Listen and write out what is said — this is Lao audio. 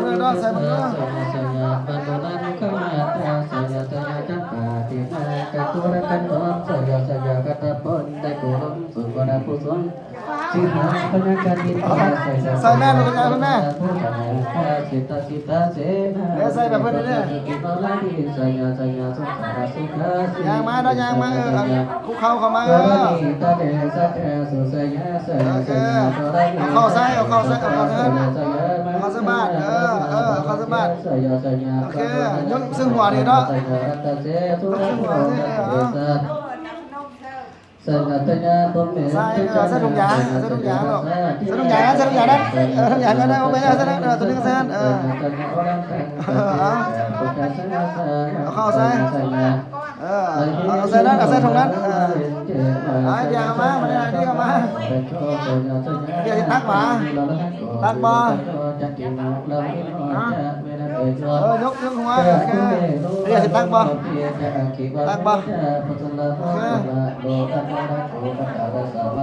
ເດີ ໃສ່ເບິ່ງເດີ ສະຍະ ສະຍະ ບັນໂດນານຸກະມາຕາ ສະຍະ ສະຍະ ຈັມປາຕິນາກະຕຸລະກັນທອງ ສະຍະ ສະຍະ ກະຕະພົນ ໄດໂກລົມສຸນ ວະລະພູຊົນ ສິງຫາ ພະຍາການນິດ ໃສ່ແມ່ລູກ ໃສ່ແມ່ ເດີ ໃສ່ແບບເພິ່ນເດີ ສະຍະ ສະຍະ ສົງສາລະສຸຂາ ສິງຫາ ຍ່າງມາເດີ ຍ່າງມາ ເອີ ຄຸກເຂົ່າເຂົ້າມາ ເອີ ໂອເຄ ເອົາເຂົ້າໃສ່ ເອົາເຂົ້າໃສ່ ເອົາເຂົ້າໃສ່ບາດ ເອີ ເອີ ເອົາເຂົ້າໃສ່ບາດ ໂອເຄ ຍົກເຊິ່ງຫົວນີ້ເນາະ ຍົກເຊິ່ງຫົວນີ້ ເອີ ເອົາ ໃສ່ ເອີ ໃສ່ຖົງຢາງ ໃສ່ຖົງຢາງລູກ ໃສ່ຖົງຢາງ ໃສ່ຖົງຢາງນັ້ນ ເອີ ຖົງຢາງນັ້ນ ເອົາໄປແລ້ວ ໃສ່ນັ້ນ ເອີ ຕົວໜຶ່ງໃສ່ນັ້ນ ເອີ ເອີ ເອົາ ເອົາເຂົ້າໃສ່ ເອີ ເອົາໃສ່ນັ້ນ ເອົາໃສ່ຖົງນັ້ນ ເອີ ເອົາໄອເດຍເຂົ້າມາ ມາເດຍເຂົ້າມາ ເດຍຊິຕັກຫວາ ຕັກບໍ່ ຮະ ເອີ ຍົກ ຍົກຫົວ ໂອເຄ ເດຍຊິຕັກບໍ່ ຕັກບໍ່ ໂອເຄ